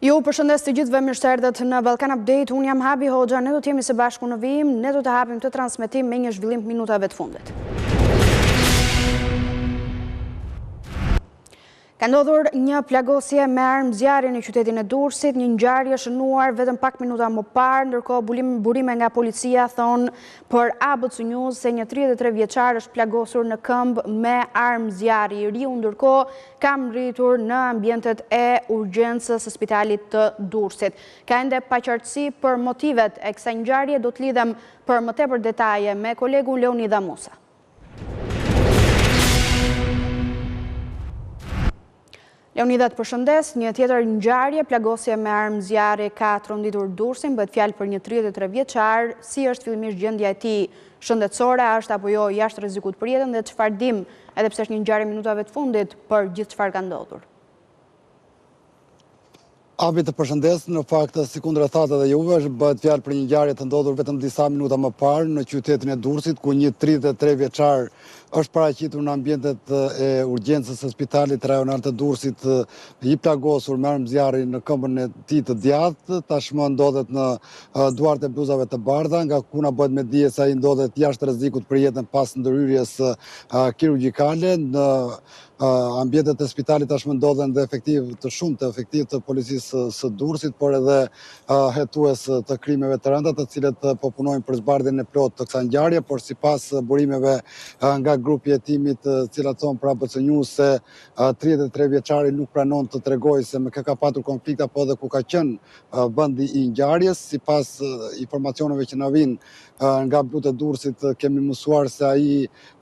Ju përshëndes të gjithëve mirë se erdhët në Balkan Update. Unë jam Habi Hoxha, ne do të jemi së bashku në vijim, ne do të hapim këtë transmetim me një zhvillim të minutave të fundit. Ka ndodhur një plagosje me armë zjarri në qytetin e Durrësit, një ngjarje shënuar vetëm pak minuta më parë, ndërkohë burime nga policia thonë për ABC News se një 33 vjeçar është plagosur në këmbë me armë zjarri. I riu ndërkohë ka mbërritur në ambientet e urgjencës së spitalit të Durrësit. Ka ende paqartësi për motivet e kësaj ngjarje, do të lidhem për më tepër detaje me kolegun Leonidha Musa. Leonidha të përshëndes, një tjetër ngjarje, plagosje me armë zjarri ka tronditur Durrësin, bëhet fjalë për një 33 vjeçar, si është fillimisht gjendja e tij shëndetësore, a është apo jo jashtë rrezikut për jetën dhe çfarë dimë, edhe pse është një ngjarje e minutave të fundit për gjithë çfarë ka ndodhur. Abi të përshëndes, në fakt sikundër e thatë edhe juve, është bëhet fjalë për një ngjarje të ndodhur vetëm disa minuta më parë në qytetin e Durrësit, ku një 33 vjeçar është paraqitur në ambientet e urgjencës së spitalit rajonal të Durrësit i plagosur me armë zjarri në këmbën e tij të djathtë, tashmë ndodhet në duart e bluzave të bardha, nga ku na bëhet me dije se ai ndodhet jashtë rrezikut për jetën pas ndërhyrjes kirurgjikale në Ambientet e spitalit tashmë ndodhen dhe efektivë të shumtë, efektivë të policisë së Durrësit, por edhe hetues të krimeve të rënda, të cilët po punojnë për zbardhjen e plotë të kësaj ngjarje, por sipas burimeve nga grupi i hetimit, të cilat thonë për ABC News se 33 vjeçari nuk pranon të tregojë se me kë ka patur konflikt apo edhe ku ka qenë vendi i ngjarjes, sipas informacioneve që na vijnë nga blutë e Durrësit kemi mësuar se ai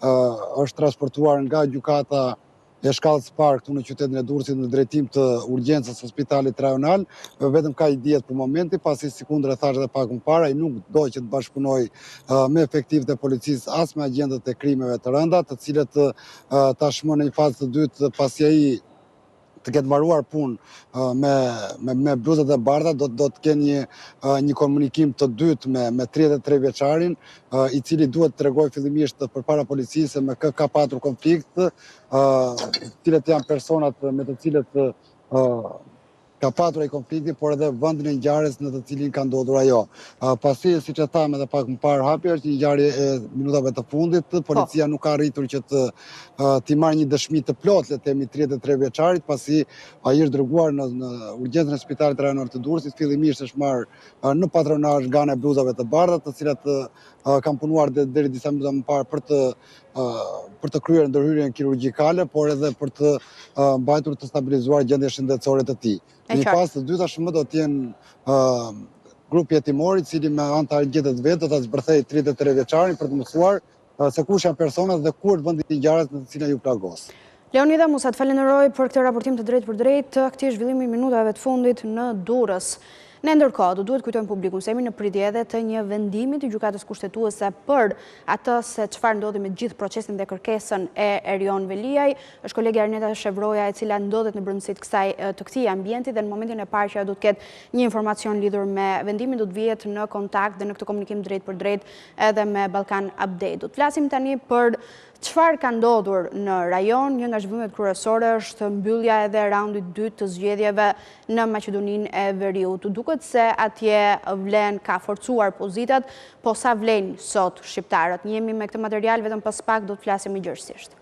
është transportuar nga gjykata e shkallës së parë këtu në qytetin e Durrësit në drejtim të urgjencës së spitalit rajonal, vetëm kaq dihet për momentin, pasi sikundër e thashë edhe pak më parë, ai nuk do që të bashkëpunojë me efektivët e policisë as me agjentët e krimeve të rënda, të cilët tashmë në një fazë të dytë pasi ai të ketë mbaruar punë me me me bluzat e bardha do do të kenë një një komunikim të dytë me me 33 vjeçarin, i cili duhet të tregojë fillimisht përpara policisë se me kë ka patur konflikt, cilët janë personat me të cilët ka patur ai konfliktin, por edhe vendin e ngjarjes në të cilin ka ndodhur ajo. Pasi, siç e thamë edhe pak më parë, Habi është një ngjarje e minutave të fundit, po. policia nuk ka arritur që të t'i marrë një dëshmi të plotë, le të themi 33 vjeçarit, pasi ai është dërguar në në urgjencën e spitalit rajonal të Durrësit, fillimisht është marrë në patronazh nga ana e bluzave të bardha, të cilat kanë punuar deri disa minuta më parë për të për të kryer ndërhyrjen kirurgjikale, por edhe për të mbajtur të stabilizuar gjendjen shëndetësore të tij. Në një fazë të dytë tashmë do të jenë grupi hetimor i cili me anë të agjentëve të vet do ta zbërthejë 33 vjeçarin për të mësuar se kush janë personat dhe ku është vendi i ngjarjes në të cilën ai u plagos. Leonidha Musa, të falenderoj për këtë raportim të drejtpërdrejtë të këtij zhvillimi minutave të fundit në Durrës. Ne ndërkohë, do duhet të kujtojmë publikun se jemi në pritje edhe të një vendimi të Gjykatës Kushtetuese për atë se çfarë ndodhi me gjithë procesin dhe kërkesën e Erion Veliaj. Është kolegja Arneta Shevroja e cila ndodhet në brendësi të kësaj të këtij ambienti dhe në momentin e parë që ajo do të ketë një informacion lidhur me vendimin do të vihet në kontakt dhe në këtë komunikim drejtpërdrejt edhe me Balkan Update. Do të flasim tani për çfarë ka ndodhur në rajon, një nga zhvillimet kryesore është mbyllja edhe e raundit dytë të zgjedhjeve në Maqedoninë e Veriut. Duket se atje vlen ka forcuar pozitat, po sa vlejnë sot shqiptarët? Njihemi me këtë material vetëm pas pak do të flasim më gjerësisht.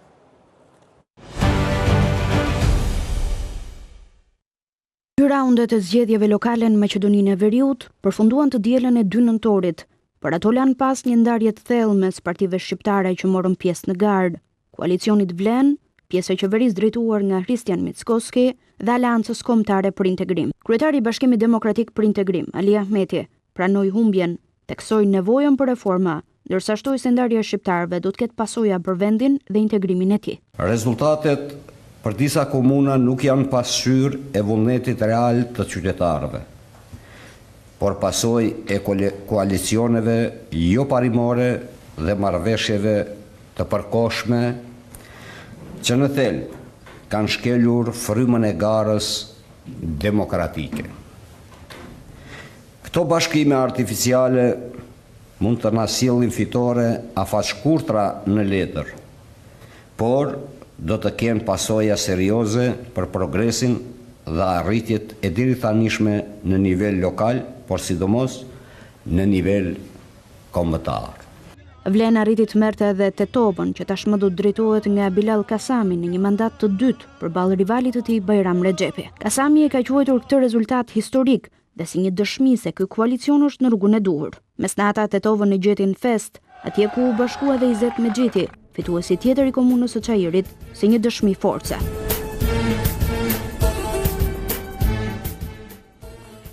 Dy raundet e zgjedhjeve lokale në Maqedoninë e Veriut përfunduan të dielën e 2 nëntorit, por ato lanë pas një ndarje të thellë mes partive shqiptare që morën pjesë në garë, koalicionit Vlen, pjesë e qeverisë drejtuar nga Hristijan Mickoski dhe Aleancës Kombëtare për Integrim. Kryetari i Bashkimit Demokratik për Integrim, Ali Ahmeti, pranoi humbjen, theksoi nevojën për reforma, ndërsa shtoi se ndarja e shqiptarëve do të ketë pasoja për vendin dhe integrimin e tij. Rezultatet për disa komuna nuk janë pasqyrë e vullnetit real të qytetarëve, por pasojë e koalicioneve joparimore dhe marrëveshjeve të përkohshme që në thelb kanë shkelur frymën e garës demokratike. Këto bashkime artificiale mund të na sjellin fitore afatshkurtra në letër, por do të kenë pasoja serioze për progresin dhe arritjet e deritanishme në nivel lokal, por sidomos në nivel kombëtar. Vlen arriti të merrte edhe Tetovën, që tashmë do të drejtohet nga Bilall Kasami në një mandat të dytë përballë rivalit të tij Bajram Rexhepi. Kasami e ka quajtur këtë rezultat historik dhe si një dëshmi se ky koalicion është në rrugën e duhur. Mesnata Tetovën e gjeti në festë, atje ku u bashkua dhe Izet Mexhiti, fituesi tjetër i komunës së Çairit, si një dëshmi force.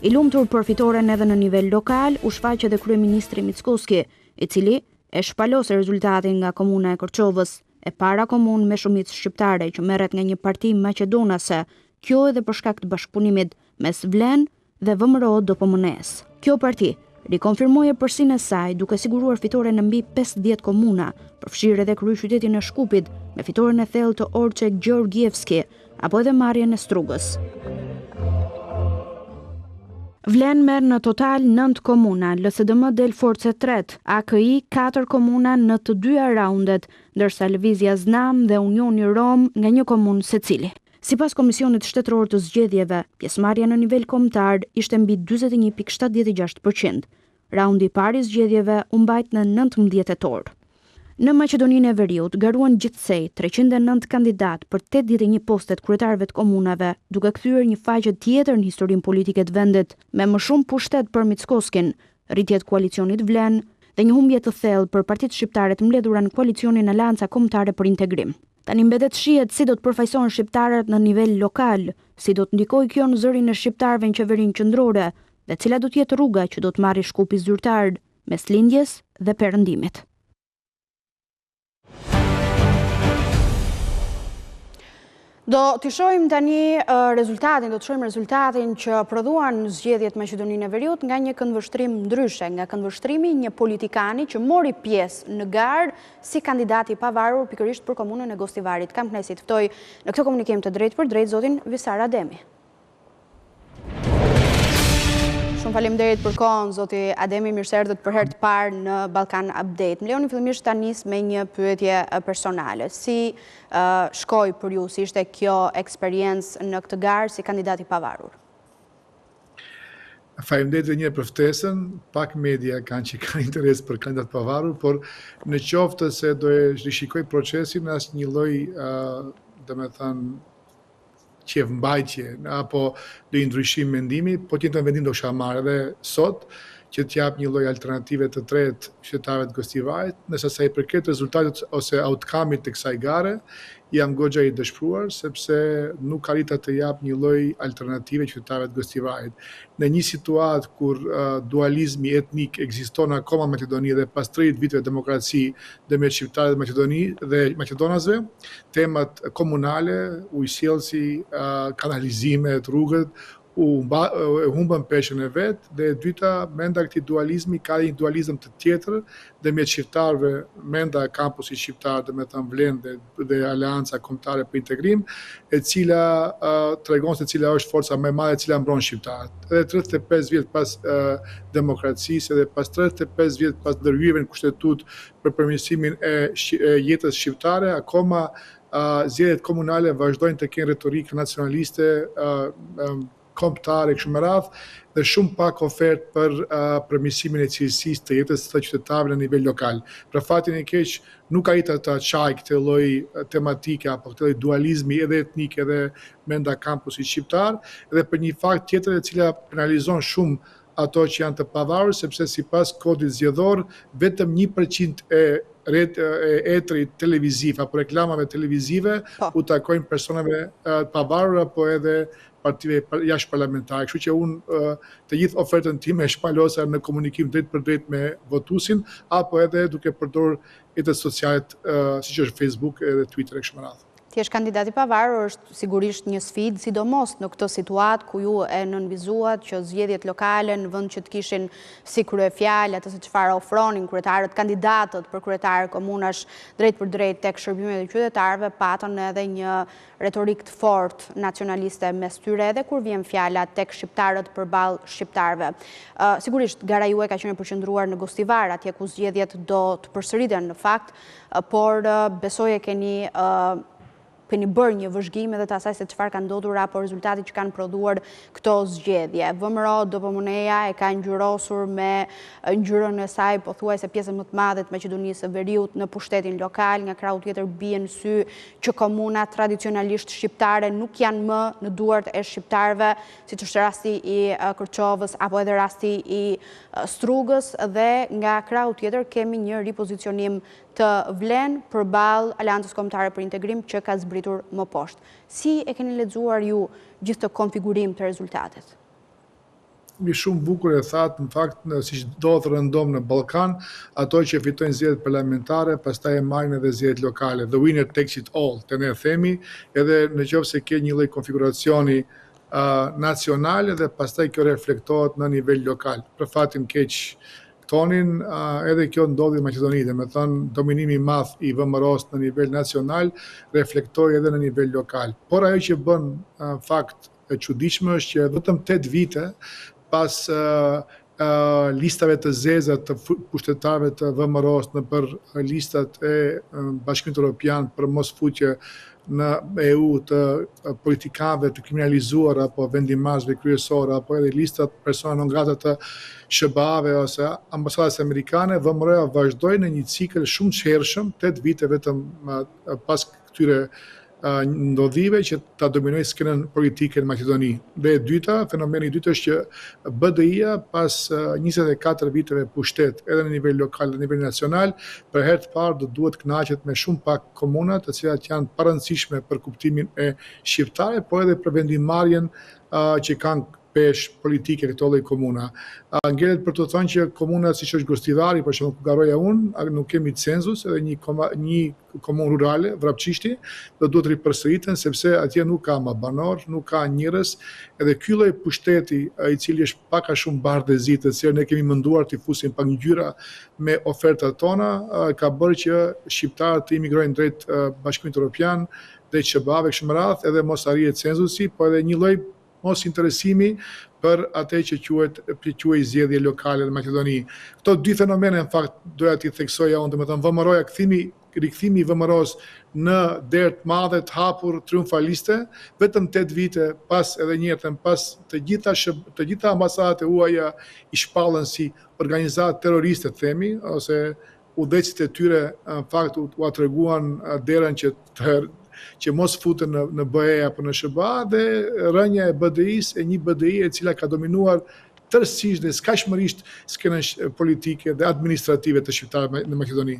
I lumtur për fitoren edhe në nivel lokal, u shfaq edhe kryeministri Mickoski, i cili e shpalosi rezultatin nga komuna e Kërçovës, e para komunë me shumicë shqiptare që merret nga një parti maqedonase, kjo edhe për shkak të bashkëpunimit mes Vlen dhe VMRO-DPMNE-së. Kjo parti rikonfirmoi epërsinë e saj duke siguruar fitore në mbi 50 komuna, përfshirë edhe kryeqytetin e Shkupit, me fitoren e thellë të Orce Georgievski, apo edhe marrjen e Strugës. Vlen merr në total 9 komuna, LSDM del forcë e tretë, AKI 4 komuna në të dyja raundet, ndërsa Lëvizja Znam dhe Unioni Rom nga një komunë secili. Sipas Komisionit Shtetëror të Zgjedhjeve, pjesëmarrja në nivel kombëtar ishte mbi 41.76 për qind. Raundi i parë i zgjedhjeve u mbajt në 19 tetor. Në Maqedoninë e Veriut garuan gjithsej 309 kandidatë për 81 postet kryetarëve të komunave, duke kthyer një faqe tjetër në historinë politike të vendit, me më shumë pushtet për Mickoskin, rritje të koalicionit Vlen dhe një humbje të thellë për partitë shqiptare të mbledhura në koalicionin Aleanca Kombëtare për Integrim. Tani mbetet të shihet si do të përfaqësohen shqiptarët në nivel lokal, si do të ndikojë kjo në zërin e shqiptarëve në qeverinë qendrore dhe cila do të jetë rruga që do të marrë Shkupi zyrtar mes lindjes dhe perëndimit. Do të shohim tani rezultatin, do të shohim rezultatin që prodhuan zgjedhjet në Maqedoninë e Veriut nga një këndvështrim ndryshe, nga këndvështrimi i një politikani që mori pjesë në garë si kandidat i pavarur pikërisht për komunën e Gostivarit. Kam kënaqësi të ftoj në këtë komunikim të drejtpërdrejtë zotin Visar Ademi. Shumë faleminderit për kohën, zoti Ademi, mirë se erdhët për herë të parë në Balkan Update. Më lejoni fillimisht ta nis me një pyetje personale. Si shkoi për ju, si ishte kjo eksperiencë në këtë garë si kandidat i pavarur? Faleminderit edhe një herë për ftesën. Pak media kanë që kanë interes për kandidat të pavarur, por në qoftë se do e rishikoj procesin asnjë lloj, domethënë, qejfmbajtje apo ndonjë ndryshim mendimi, po të njëjtin vendim do kisha marrë edhe sot, që të jap një lloj alternative të tretë qytetarëve të Gostivarit, ndërsa sa i përket rezultatit ose outcome-it të kësaj gare, jam goxha i dëshpëruar sepse nuk arrita të jap një lloj alternative qytetarëve të Gostivarit. Në një situatë kur dualizmi etnik ekziston akoma në Maqedoni dhe pas 30 viteve demokraci ndërmjet shqiptarëve dhe Maqedoni dhe maqedonasve, temat komunale, ujësjellësi, kanalizimet, rrugët, u mba, e humbën peshën e vet dhe e dyta, mrenda këtij dualizmi ka një dualizëm të tjetër ndërmjet shqiptarëve mrenda kampusit shqiptar, domethënë Vlen dhe dhe Aleanca Kombëtare për Integrim, e cila tregon se cila është forca më e madhe e cila mbron shqiptarët. Edhe 35 vjet pas demokracisë, edhe pas 35 vjet pas ndërhyrjeve në kushtetutë për përmirësimin e jetës shqiptare, akoma zgjedhjet komunale vazhdojnë të kenë retorikë nacionaliste, kombëtare e kështu me radhë dhe shumë pak ofertë për përmirësimin e cilësisë të jetës së qytetarëve në nivel lokal. Për fatin e keq nuk arrita ta çaj këtë lloj tematike apo këtë lloj dualizmi edhe etnik edhe mrenda kampusit shqiptar dhe për një fakt tjetër e cila penalizon shumë ato që janë të pavarur sepse sipas kodit zgjedhor vetëm 1% e ret e etrit televiziv apo reklamave televizive po. u takojnë personave të pavarur apo edhe partive jashtë parlamentare. Kështu që unë të gjithë ofertën time e shpalosa në komunikim drejtpërdrejt me votuesin apo edhe duke përdorur rrjetet sociale siç është Facebook edhe Twitter e kështu me radhë. Të jesh kandidat i pavarur është sigurisht një sfidë, sidomos në këtë situatë ku ju e nënvizuat që zgjedhjet lokale në vend që të kishin si kryefjalë atë se çfarë ofronin kryetarët, kandidatët për kryetarë komunash drejtpërdrejt tek shërbimet e qytetarëve, patën edhe një retorikë të fortë nacionaliste mes tyre edhe kur vjen fjala tek shqiptarët përballë shqiptarëve. Sigurisht, gara juaj ka qenë e përqendruar në Gostivar, atje ku zgjedhjet do të përsëriten në fakt, por besoj e keni. Keni bërë një vëzhgim edhe të asaj se çfarë ka ndodhur apo rezultatit që kanë prodhuar këto zgjedhje. VMRO DPMNE-ja e ka ngjyrosur me ngjyrën e saj pothuajse pjesën më të madhe të Maqedonisë së Veriut në pushtetin lokal, nga krahu tjetër bie në sy që komunat tradicionalisht shqiptare nuk janë më në duart e shqiptarëve, siç është rasti i Kërçovës apo edhe rasti i Strugës dhe nga krahu tjetër kemi një ripozicionim të VLEN përballë Aleancës Kombëtare për Integrim që ka zbritur më poshtë. Si e keni lexuar ju gjithë këtë konfigurim të rezultatit? Mi shumë bukur e thatë, në fakt, siç ndodh rëndom në Ballkan, ato që fitojnë zgjedhjet parlamentare, pastaj e marrin edhe zgjedhjet lokale. The winner takes it all, te ne themi, edhe në qoftë se ke një lloj konfiguracioni uh, nacional dhe pastaj kjo reflektohet në nivel lokal. Për fatin keq, tonin, edhe kjo ndodhi në Maqedoni, domethënë dominimi i madh i VMRO-s në nivel nacional reflektoi edhe në nivel lokal. Por ajo që bën fakt e çuditshme është që vetëm 8 vite pas listave të zeza të pushtetarëve të VMRO-s nëpër listat e Bashkimit Evropian për mos futje në EU të politikanëve të kriminalizuar apo vendimmarrësve kryesorë apo edhe listat persona non grata të SHBA-ve ose ambasadës amerikane, VMRO-ja vazhdoi në një cikël shumë të hershëm, 8 vite vetëm pas këtyre ndodhive që ta dominojë skenën politike në Maqedoni. Dhe e dyta, fenomeni i dytë është që BDI-ja pas 24 viteve pushtet edhe në nivel lokal dhe në nivel nacional, për herë të parë do duhet kënaqet me shumë pak komuna, të cilat janë parëndësishme për kuptimin e shqiptarëve, por edhe për vendimmarrjen që kanë peshë politike këto lloj komuna. Ngelet për të thënë që komunat siç është Gostivari, për shembull ku garoja unë, nuk kemi cenzus, edhe një koma, një komunë rurale, Vrapçishti, do duhet ripërsëriten sepse atje nuk ka më banor, nuk ka njerëz, edhe ky lloj pushteti i cili është pak a shumë bardhë e zi, të cilën ne kemi menduar t'i fusim pak ngjyra me ofertat tona, ka bërë që shqiptarët të imigrojnë drejt Bashkimit Evropian, drejt SHBA-ve kështu me radhë, edhe mos arrihet cenzusi, po edhe një lloj mos interesimi për atë që quhet që quhej zgjedhje lokale në Maqedoni. Këto dy fenomene në fakt doja t'i theksoja unë, domethënë VMRO-ja kthimi rikthimi i VMRO-s në derë të madhe të hapur triumfaliste, vetëm 8 vite pas edhe një herë them pas të gjitha të gjitha ambasadat e huaja i shpallën si organizatë terroriste të themi ose udhëheqësit e tyre në fakt ua treguan derën që të që mos futen në në BE apo në SHBA dhe rënia e BDI-së e një BDI e cila ka dominuar tërësisht dhe skajshmërisht skenën politike dhe administrative të shqiptarëve në Maqedoni.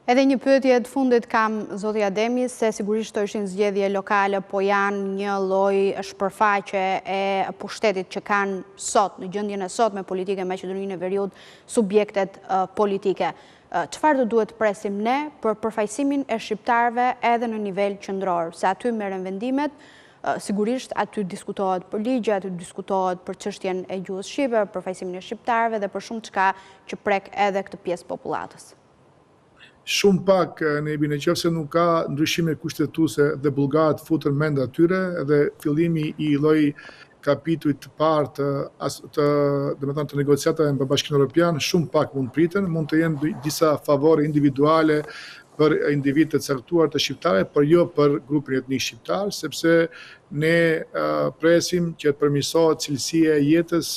Edhe një pyetje të fundit kam, zoti Ademi, se sigurisht këto ishin zgjedhje lokale, po janë një lloj shpërfaqje e pushtetit që kanë sot, në gjendjen e sotme politike në Maqedoninë e Veriut, subjektet politike. Çfarë do duhet të presim ne për përfaqësimin e shqiptarëve edhe në nivel qendror, se aty merren vendimet, sigurisht aty diskutohet për ligje, aty diskutohet për çështjen e gjuhës shqipe, përfaqësimin e shqiptarëve dhe për shumëçka që prek edhe këtë pjesë popullatës. Shumë pak Nebi, në qoftë se nuk ka ndryshime kushtetuese dhe bullgarët futen menda tyre dhe fillimi i lloj kapitujt të parë të të domethënë të negociatave me Bashkimin Evropian, shumë pak mund priten, mund të jenë disa favore individuale për individë të caktuar të shqiptarëve, por jo për grupin etnik shqiptar, sepse ne presim që të përmirësohet cilësia e jetës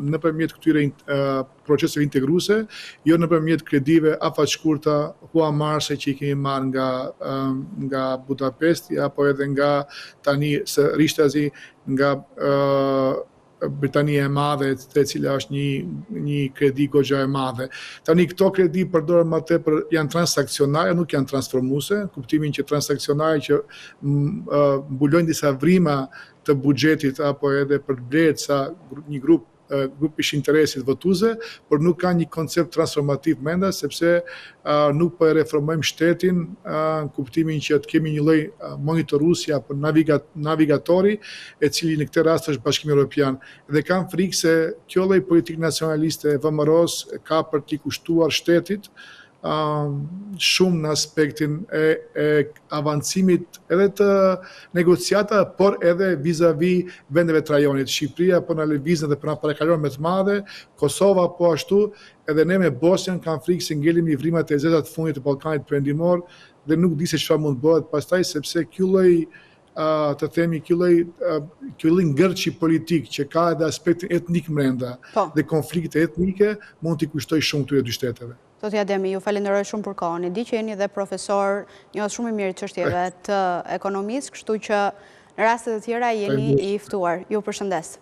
nëpërmjet këtyre proceseve integruese, jo nëpërmjet kredive afatshkurta huamarrëse që i kemi marrë nga nga Budapesti apo edhe nga tani së rishtazi nga Britania e Madhe, e cila është një një kredi goxha e madhe. Tani këto kredi përdoren më tepër janë transaksionale, nuk janë transformuese, kuptimin që transaksionale që mbulojnë disa vrima të buxhetit apo edhe për të blerë ca një grup grupish interesit votuese, por nuk ka një koncept transformativ menda, sepse nuk po e reformojmë shtetin në kuptimin që të kemi një lloj monitoruesi apo navigatori, e cili në këtë rast është Bashkimi Evropian. Dhe kam frikë se kjo lloj politikë nacionaliste e VMRO-s ka për t'i kushtuar shtetit. shumë në aspektin e, e avancimit edhe të negociatave, por edhe vizavi vendeve të rajonit. Shqipëria po na lëvizën dhe po na parakalon me të madhe, Kosova po ashtu, edhe ne me Bosnjën kam frikë se ngelemi vrimat e zeza të fundit të Ballkanit Perëndimor dhe nuk di se çfarë mund të bëhet pastaj sepse ky lloj të themi ky lloj ky lloj ngërçi politik që ka edhe aspektin etnik mrenda po. dhe konflikte etnike mund t'i kushtojë shumë këtyre dy shteteve. Zoti Ademi, ju falenderoj shumë për kohën. E di që jeni dhe profesor, njohës shumë i mirë i çështjeve të ekonomisë, kështu që në raste të tjera jeni i ftuar. Ju përshëndes.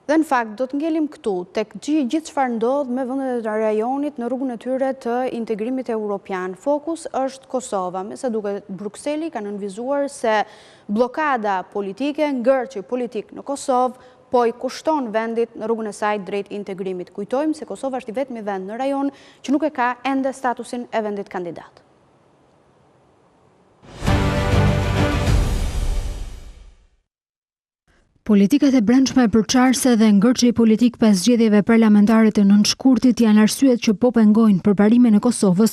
Dhe në fakt, do të ngelim këtu, tek gjithë çfarë ndodh me vendet e rajonit në rrugën e tyre të integrimit europian. Fokus është Kosova. Me sa duket, Brukseli ka nënvizuar se bllokada politike, ngërçi politik në Kosovë, po i kushton vendit në rrugën e saj drejt integrimit. Kujtojmë se Kosova është i vetmi vend në rajon që nuk e ka ende statusin e vendit kandidat. Politikat e brendshme përçarëse dhe ngërçi politik pas zgjedhjeve parlamentare të nëntë shkurtit janë arsyet që po pengojnë përparimin e Kosovës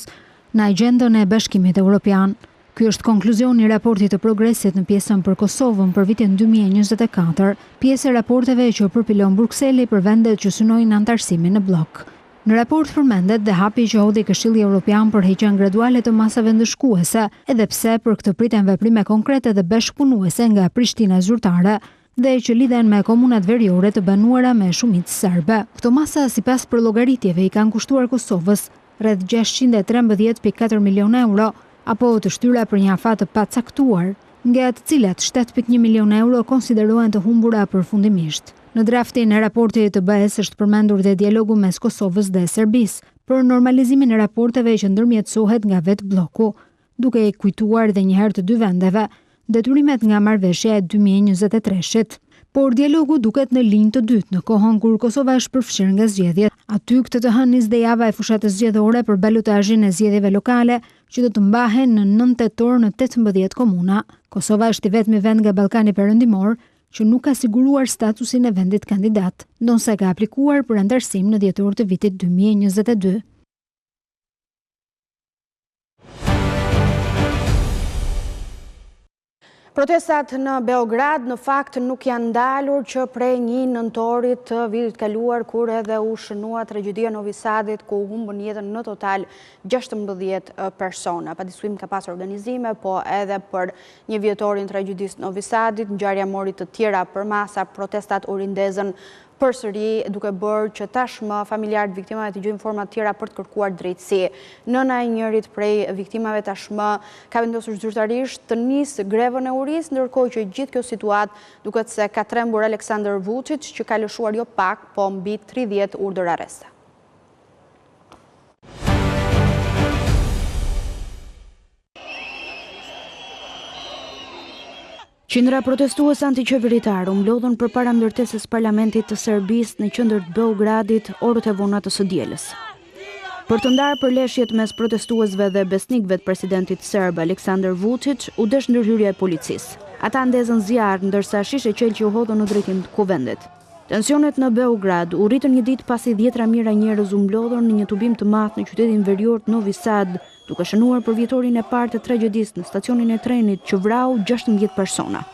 në agjendën e Bashkimit Evropian. Ky është konkluzioni i raportit të progresit në pjesën për Kosovën për vitin 2024, pjesë e raporteve që përpilon Brukseli për vendet që synojnë anëtarësimin në bllok. Në raport përmendet dhe hapi që hodhi Këshilli Evropian për heqjen graduale të masave ndëshkuese, edhe pse për këtë priten veprime konkrete dhe bashkëpunuese nga Prishtina zyrtare dhe që lidhen me komunat veriore të banuara me shumicë serbe. Këto masa, sipas përllogaritjeve, i kanë kushtuar Kosovës rreth 613.4 milionë euro, apo të shtyra për një afat të pacaktuar, nga të cilat 7.1 milionë euro konsiderohen të humbura përfundimisht. Në draftin e raportit të BE-së është përmendur dhe dialogu mes Kosovës dhe Serbisë për normalizimin e raporteve që ndërmjetësohet nga vetë blloku, duke i kujtuar dhe njëherë të dy vendeve detyrimet nga marrëveshja e 2023-shit. Por dialogu duket në linjë të dytë në kohën kur Kosova është përfshirë nga zgjedhjet. Aty këtë të hënë nis dhe java e fushatës zgjedhore për balotazhin e zgjedhjeve lokale që do të mbahen në 9 tetor në 18 komuna. Kosova është i vetmi vend nga Ballkani Perëndimor që nuk ka siguruar statusin e vendit kandidat, ndonëse ka aplikuar për anëtarësim në dhjetor të vitit 2022. Protestat në Beograd në fakt nuk janë ndalur që prej një nëntorit të vitit kaluar kur edhe u shënua tragjedia e Novi Sadit ku humbën jetën në total 16 persona. Pa diskutim ka pas organizime, po edhe për njëvjetorin e tragjedisë Novi Sadit, ngjarja mori të tjera përmasa, protestat u rindezën përsëri duke bërë që tashmë familjarët e viktimave të gjejnë forma të tjera për të kërkuar drejtësi. Nëna e njërit prej viktimave tashmë ka vendosur zyrtarisht të nisë grevën e urisë, ndërkohë që gjithë kjo situatë duket se ka trembur Aleksandar Vuçiç, që ka lëshuar jo pak, po mbi 30 urdhër-arreste. Qindra protestues antiqeveritarë u mblodhën përpara ndërtesës parlamentit të Serbisë në qendër të Beogradit orët e vona të së dielës. Për të ndarë përleshjet mes protestuesve dhe besnikëve të presidentit serb Aleksandar Vuçiç, u desh ndërhyrja e policisë. Ata ndezën zjarr, ndërsa shishe qelqi u hodhën në drejtim të kuvendit. Tensionet në Beograd u rritën një ditë pasi dhjetëra mijëra njerëz u mblodhën në një tubim të madh në qytetin verior të Novi Sad, duke shënuar përvjetorin e parë të tragjedisë në stacionin e trenit që vrau 16 persona.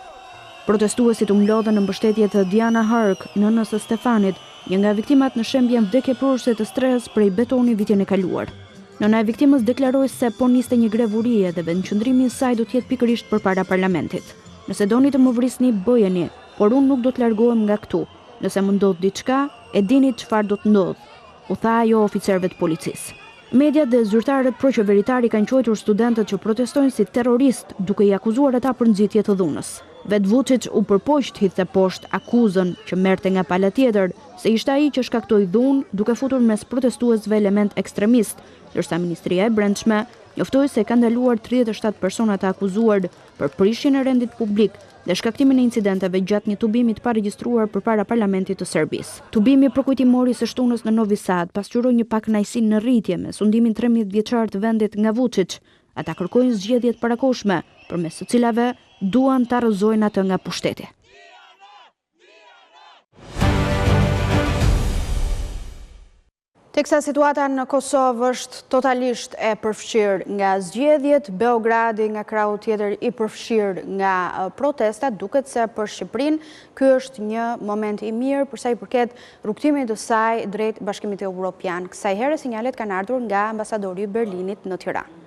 Protestuesit u mblodhën në mbështetje të Diana Herc, nënës së Stefanit, një nga viktimat në shembjen vdekjeprurëse të strehës prej betoni vitin e kaluar. Nëna e viktimës deklaroi se po niste një grevë urie dhe vendqëndrimi i saj do të jetë pikërisht përpara parlamentit. Nëse doni të më vrisni, bëjeni, por unë nuk do të largohem nga këtu. Nëse më ndodh diçka, e dini çfarë do të ndodhë, u tha ajo oficerëve të policisë. Mediat dhe zyrtarët proqeveritarë i kanë quajtur studentët që protestojnë si terroristë, duke i akuzuar ata për nxitje të dhunës. Vetë Vuçiç u përpoq të hidhte poshtë akuzën që merrte nga pala tjetër, se ishte ai që shkaktoi dhunë, duke futur mes protestuesve elementë ekstremistë, ndërsa Ministria e Brendshme njoftoi se ka ndaluar 37 persona të akuzuar për prishjen e rendit publik dhe shkaktimin e incidenteve gjatë një tubimi të paregjistruar përpara Parlamentit të Serbisë. Tubimi përkujtimor i së shtunës në Novi Sad pasqyroi një pakënaqësi në rritje me sundimin 13 vjeçar të vendit nga Vuçiç. Ata kërkojnë zgjedhje të parakohshme, përmes së cilave duan ta rrëzojnë atë nga pushteti. Teksa situata në Kosovë është totalisht e përfshirë nga zgjedhjet, Beogradi nga krahu tjetër i përfshirë nga protestat, duket se për Shqipërinë ky është një moment i mirë për sa i përket rrugëtimit të saj drejt Bashkimit Europian. Kësaj here sinjalet kanë ardhur nga ambasadori i Berlinit në Tiranë.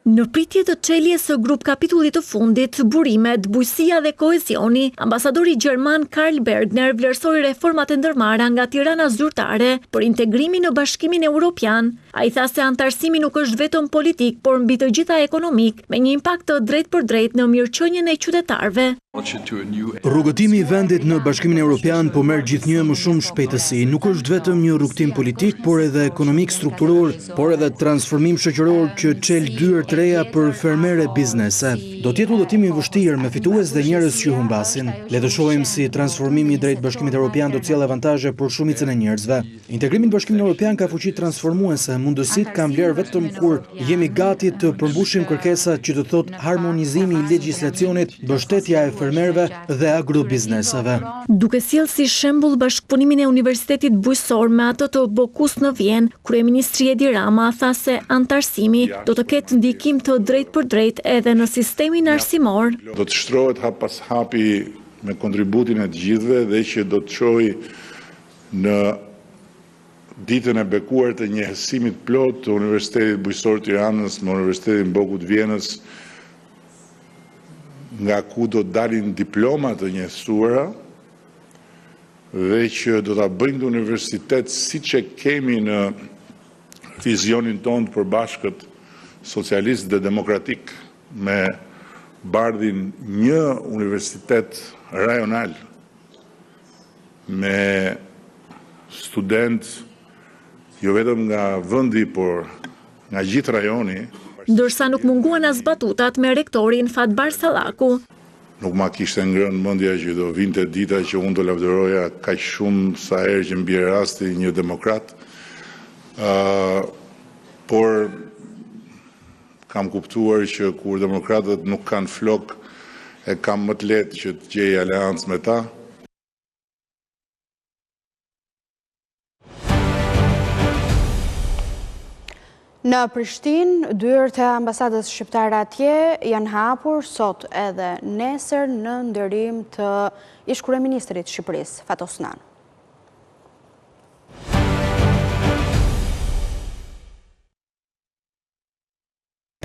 Në pritje të çeljes së grupkapitullit të fundit, Burimet, Bujqësia dhe Kohezioni, ambasadori gjerman Karl Bergner vlerësoi reformat e ndërmarra nga Tirana zyrtare për integrimin në Bashkimin Europian. Ai tha se anëtarësimi nuk është vetëm politik, por mbi të gjitha ekonomik, me një impakt të drejtpërdrejtë në mirëqenien e qytetarëve. Rrugëtimi i vendit në Bashkimin Europian po merr gjithnjë e më shumë shpejtësi. Nuk është vetëm një rrugëtim politik, por edhe ekonomik strukturor, por edhe transformim shoqëror që çel dyer të reja për fermerë e biznese. Do të jetë udhëtim i vështirë me fitues dhe njerëz që humbasin. Le të shohim si transformimi drejt Bashkimit Europian do të sjellë avantazhe për shumicën e njerëzve. Integrimi në Bashkimin Europian ka fuqi transformuese, mundësitë kanë vlerë vetëm kur jemi gati të përmbushim kërkesat që do të thotë harmonizimi i legjislacionit, mbështetja e fermerëve dhe agrobizneseve. Duke sjellë si shembull bashkëpunimin e Universitetit Bujqësor me atë të BOKU-s në Vjenë, kryeministri Edi Rama tha se anëtarësimi do të ketë ndikim të drejtpërdrejtë edhe në sistemin arsimor. Do të shtrohet hap pas hapi me kontributin e të gjithëve dhe që do të çojë Në ditën e bekuar të njehësimit të plotë të Universitetit Bujqësor të Tiranës me Universitetin BOKU të Vjenës, nga ku do të dalin diploma të njehësuara dhe që do ta bëjnë këtë universitet siç e kemi në vizionin tonë të përbashkët socialist dhe demokratik me Bardhin një universitet rajonal me studentë jo vetëm nga vendi, por nga gjithë rajoni. Ndërsa nuk munguan as batutat me rektorin Fatbardh Sallaku. Nuk ma kishte ngrënë mendja që do vinte dita që unë do lavdëroja kaq shumë sa herë që më bie rasti një demokrat. Por Kam kuptuar që kur demokratët nuk kanë flokë, e kam më të lehtë që të gjej aleancë me ta. Në Prishtinë, dyert e ambasadës shqiptare atje janë hapur sot edhe nesër në nderim të ish-kryeministrit të Shqipërisë, Fatos Nano.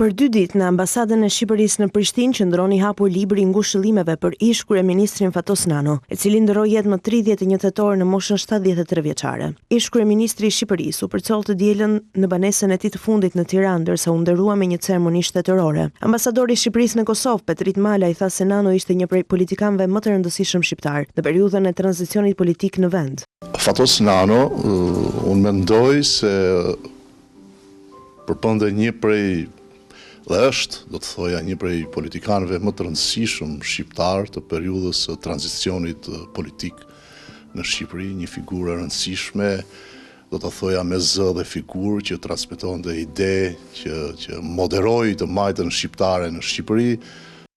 Për dy ditë në Ambasadën e Shqipërisë në Prishtinë qëndron i hapur libri i ngushëllimeve për ish-kryeministrin Fatos Nano, i cili ndërroi jetë më 31 tetor në moshën 73 vjeçare. Ish-kryeministri i Shqipërisë u përcoll të dielën në banesën e tij të fundit në Tiranë, ndërsa u nderua me një ceremoni shtetërore. Ambasadori i Shqipërisë në Kosovë, Petrit Malaj tha se Nano ishte një prej politikanëve më të rëndësishëm shqiptarë në periudhën e tranzicionit politik në vend. Fatos Nano, unë mendoj se Përbënte një prej dhe është, do të thoja, një prej politikanëve më të rëndësishëm shqiptarë të periudhës së tranzicionit politik në Shqipëri, një figurë e rëndësishme, do të thoja me zë dhe figurë që transmetonte ide, që që moderoi të majtën shqiptare në Shqipëri.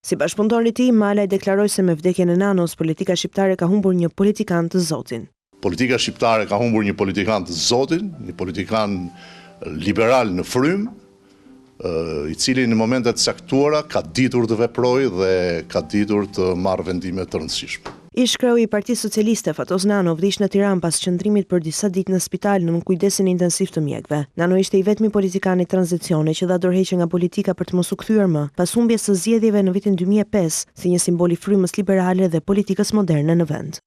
Si bashkëpunëtor i tij, Malaj deklaroi se me vdekjen e Nanos, politika shqiptare ka humbur një politikan të zotin. Politika shqiptare ka humbur një politikan të zotin, një politikan liberal në frymë, i cili në momente të caktuara ka ditur të veprojë dhe ka ditur të marrë vendime të rëndësishme. Ish-kreu i Partisë Socialiste, Fatos Nano, vdiq në Tiranë pas qëndrimit për disa ditë në spital nën kujdesin intensiv të mjekëve. Nano ishte i vetmi politikan i tranzicionit që dha dorëheqje nga politika për të mos u kthyer më, pas humbjes së zgjedhjeve në vitin 2005, si një simbol i frymës liberale dhe politikës moderne në vend.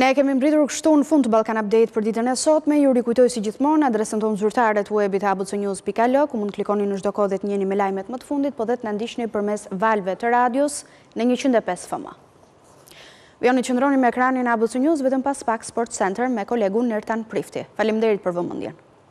Ne kemi mbërritur kështu në fund të Balkan Update për ditën e sotme. Ju rikujtoj si gjithmonë adresën tonë zyrtare të webit abcnews.al, ku mund të klikoni në çdo kohë dhe të njiheni me lajmet më të fundit, po dhe të na ndiqni përmes valëve të radios në 105 FM. Vijoni të qëndroni me ekranin ABC News vetëm pas pak Sport Center me kolegun Nertan Prifti. Faleminderit për vëmendjen.